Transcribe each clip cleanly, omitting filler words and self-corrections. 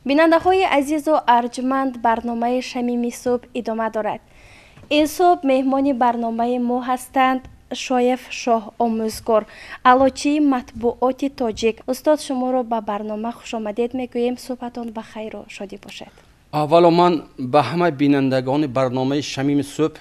Бинандаҳои азизу арҷманд, барномаи Шамими субҳ идома дорад. Ин субҳ меҳмони барномаи мо ҳастанд Шоев Шоҳ омӯзгор, аълочии матбуоти тоҷик. Устод, шуморо ба барнома хушомадед мегӯем. Суҳбатон ба хайру шодӣ бошад. Аввало ман ба ҳамаи бинандагони барномаи Шамими субҳ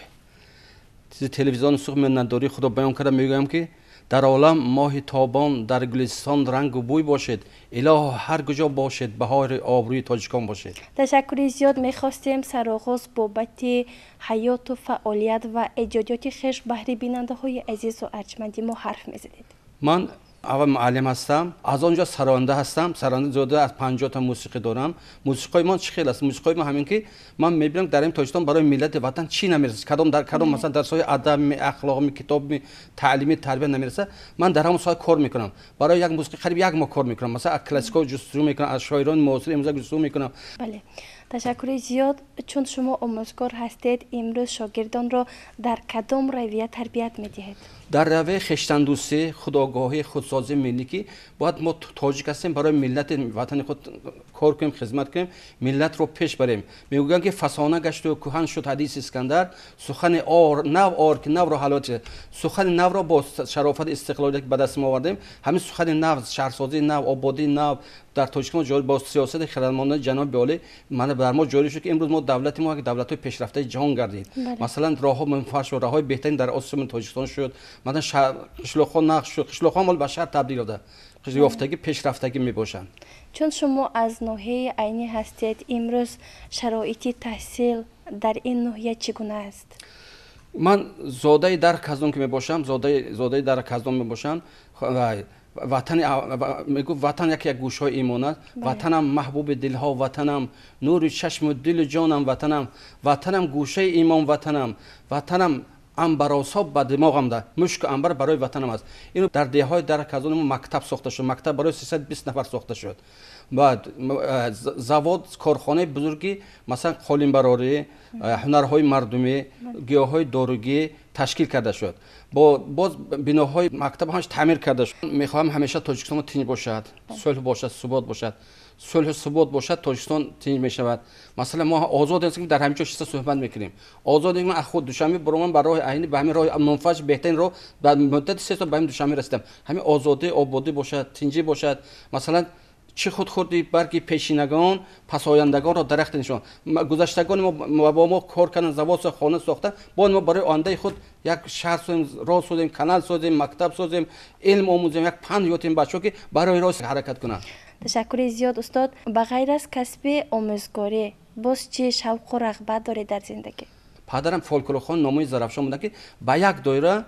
телевизиони Суғд миннатдории худро баён карда мегӯям, ки дар олам моҳи тобон, дар Гулистон рангу бӯй бошед. Илоҳо, ҳар куҷо бошед, баҳори обрӯи тоҷикон бошед. Ташаккури зиёд. Мехостем сароғоз бобати ҳаёту фаъолият ва эҷодиёти хеш баҳри бинандаҳои азизу арҷманди мо ҳарф мезадед. Ман аввал муаллим ҳастам, аз он ҷо сароянда ҳастам. Сароянда зиёда аз 50 та мусиқӣ дорам. Мусиқиҳои мо чӣ хел аст? Мусиқиҳои мо ҳамин ки ман мебинам, дар ин Тоҷикистон барои миллати ватан чӣ намерасад, кадом дар кадом, масалан, дар соҳаи адабми, ахлоқми, китобми, таълими, тарбия намерасад. Ман дар ҳамон соҳа кор мекунам. Барои як мусиқӣ қариб як моҳ кор мекунам. Масалан, аз классикҳо ҷустуҷӯ мекунам, аз шоирони муосири имрӯза ҷустуҷӯ мекунам. Бале, ташаккури зиёд. Чун шумо омӯзгор ҳастед, имрӯз шогирдонро дар кадом равия тарбият медиҳед? Дар равияи хештандӯстӣ, худогоҳӣ, худсозии миллӣ, ки бояд мо тоҷик ҳастем, барои миллати ватани худ кор кунем, хизмат кунем, миллатро пеш барем. Мегӯянд, ки фасона гашту кӯҳан шуд ҳадиси Искандар, сухани нав ор, ки навро ҳаловат. Сухани навро бо шарофати истиқлолият, ки ба даст мо овардем, ҳамин сухани нав, шаҳрсозии нав, ободии нав дар Тоҷикистон ҷорӣ бо сиёсати хирадмандонаи ҷаноби олӣ мана дар мо ҷорӣ шуд, ки имрӯз мо давлати мо як давлатҳои пешрафтаи ҷаҳон гардид. Масалан, роҳҳо мунфарш шуд, роҳҳои беҳтарин дар Осиёи Тоҷикистон шуд. Масалан, қишлоқҳо нақш шуд, қишлоқҳо мол ба шаҳр табдил ёфта, ёфтагӣ, пешрафтагӣ мебошанд. Чун шумо аз ноҳияи Айнӣ ҳастед, имрӯз шароити таҳсил дар ин ноҳия чӣ гуна аст? Ман зодаи дар Каздон ки мебошам, зодаи дар Каздон мебошам. Ватани мегӯ, ватан яке як гӯшҳои имон аст. Ватанам маҳбуби дилҳо, ватанам нури чашму дилу ҷонам, ватанам, ватанам гӯшаи имон, ватанам, ватанам амбарособ ба димоғам да мушку амбар барои ватанам аст. Ин дар деҳҳои дар Казони мо мактаб сохта шуд, мактаб барои 320 нафар сохта шуд. Баъд завод, корхонаи бузурги, масалан, қолинбарорӣ, ҳунарҳои мардумӣ, гиёҳҳои доругӣ ташкил карда шуд. Боз биноҳои мактаб ҳамаш таъмир карда шуд. Мехоҳам ҳамеша Тоҷикистон тинҷ бошад, сулҳ бошад, субот бошад. Сулҳу субот бошад, Тоҷикистон тинҷ мешавад. Масалан, мо озод ҳастем, дар ҳамин ҷо шиста суҳбат мекунем. Озодем. Ман аз худ Душанбе баромадам ба роҳи Айнӣ, ба ҳамин роҳи мунфаҷ, беҳтарин роҳ, ба муддати 3 сол ба ҳамин Душанбе расидам. Ҳамин озодӣ, ободӣ бошад, тинҷӣ бошад. Масалан, чӣ худ хурди барги пешинагон, пасояндагонро дарахти нишон. Гузаштагони мо бо мо кор кардан, завод, хона сохтан. Бояд мо барои ояндаи худ як шаҳр созем, роҳ созем, канал созем, мактаб созем, илм омӯзем, як панд ётем бачаҳо, ки барои рост ҳаракат кунанд. Ташаккури зиёд, устод. Ба ғайр аз касби омӯзгорӣ боз чӣ шавқу рағбат доред дар зиндагӣ? Падарам фолклорхон номои Зарафшон буданд, ки ба як доира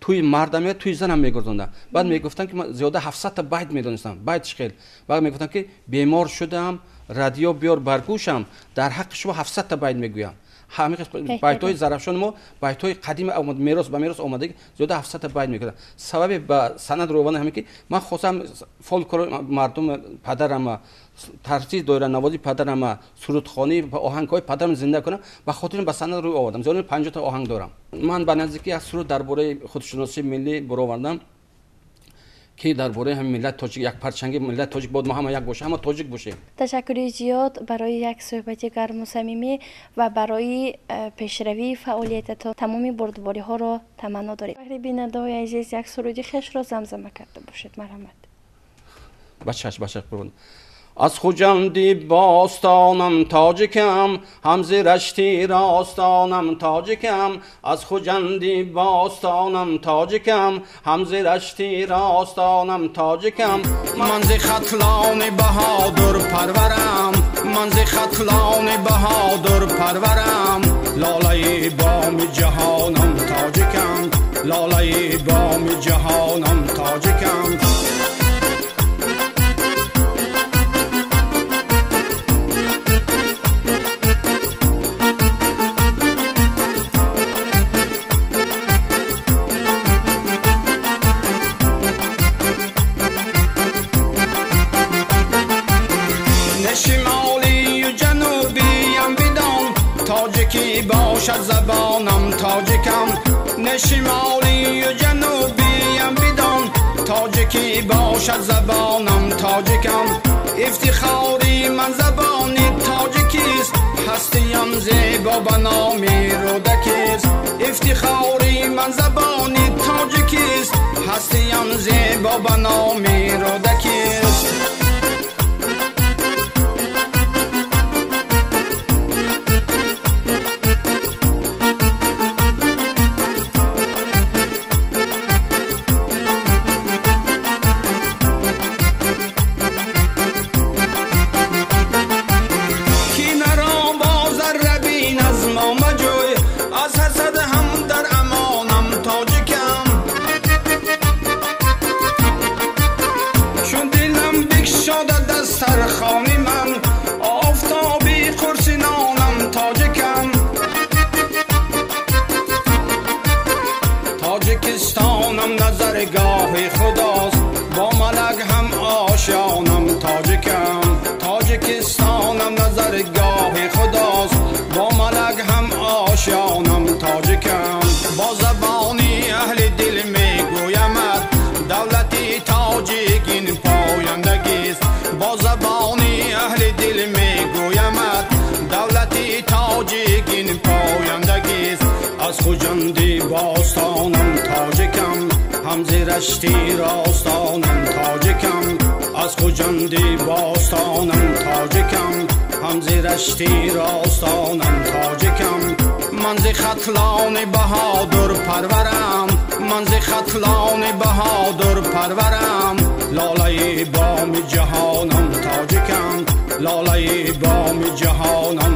тӯи мардам меяд, тӯи занам мегузонданд. Баъд мегуфтанд, ки ман зиёда 700-та байт медонистам. Байт чӣ хел? Баъд мегуфтанд, ки бемор шудам, радио биёр бар гӯшам, дар ҳаққи шумо 700-та байт мегӯям. Ҳамин байтҳои Зарафшони мо, байтҳои қадими мерос ба мерос омадаги, зиёда 700-та байт мекардам. Сабаби ба санъат рӯ ҳамин ки ман хостам фолклор мардум падарама, тарзи доиранавози падарама, сурудхонӣ ва оҳангҳои падарам зинда кунам. Ба хотири ба санъат рӯй овардам. Зиёда 50-та оҳанг дорам. Ман ба наздикӣ як суруд дар бораи худшиносии миллӣ баровардам, ки дар бораи ҳамин миллати тоҷик, як парчанги миллати тоҷик, бояд мо ҳама як бошем, ҳама тоҷик бошем. Ташаккури зиёд барои як суҳбати гарму самимӣ ва барои пешравии фаъолиятатон тамоми бурдбориҳоро таманно дорем. Баҳри бинандаҳои азиз як суруди хешро замзама карда бошед, марҳамат. Ба чашм, ба чашм. Аз Хуҷанди бостонам, тоҷикам, ҳамзи Рашти ростонам, тоҷикам. Аз Хуҷанди бостонам, тоҷикам, ҳамзи Рашти ростонам, тоҷикам. Ман зи Хатлони баҳодур парварам, ман зи Хатлони баҳодур парварам, лолаи боми ҷаҳонам, тоҷикам, лолаи боми ҷаҳонам, тоҷикам. Шимолию ҷанубиям бидон, тоҷикӣ бошад забонам, тоҷикам. Не шимолию ҷанубиям бидон, тоҷикӣ бошад забонам, тоҷикам. Ифтихори ман забони тоҷикист, ҳастиям зебо ба номи Рӯдакист. Ифтихори ман забони тоҷикист, ҳастиям зебо ба номи Рӯдакист. Сархони ман офтоби қурсинонам тоҷикам. Тоҷикистонам назаргоҳи худост, бо малак ҳам ошёнам тоҷикам. Тоҷикистонам назаргоҳи худост, бо малак ҳам ошёнам тоҷикам. Бо забони аҳли дил мегӯямат, давлати тоҷик ин пояндагист. Бо забони аҳли дил мегӯямат, давлати тоҷик ин пояндагист. Аз Хуҷанди бостонам тоҷикам, ҳам зи Рашти ростонам тоҷикам. Аз Хуҷанди бостонам тоҷикам, ҳам зи Рашти ростонам тоҷикам. Ман зи Хатлони баҳодур парварам, ман зи Хатлони баҳодур парварам. Лолаи боми ҷаҳонам тоҷикам, лолаи боми ҷаҳонам.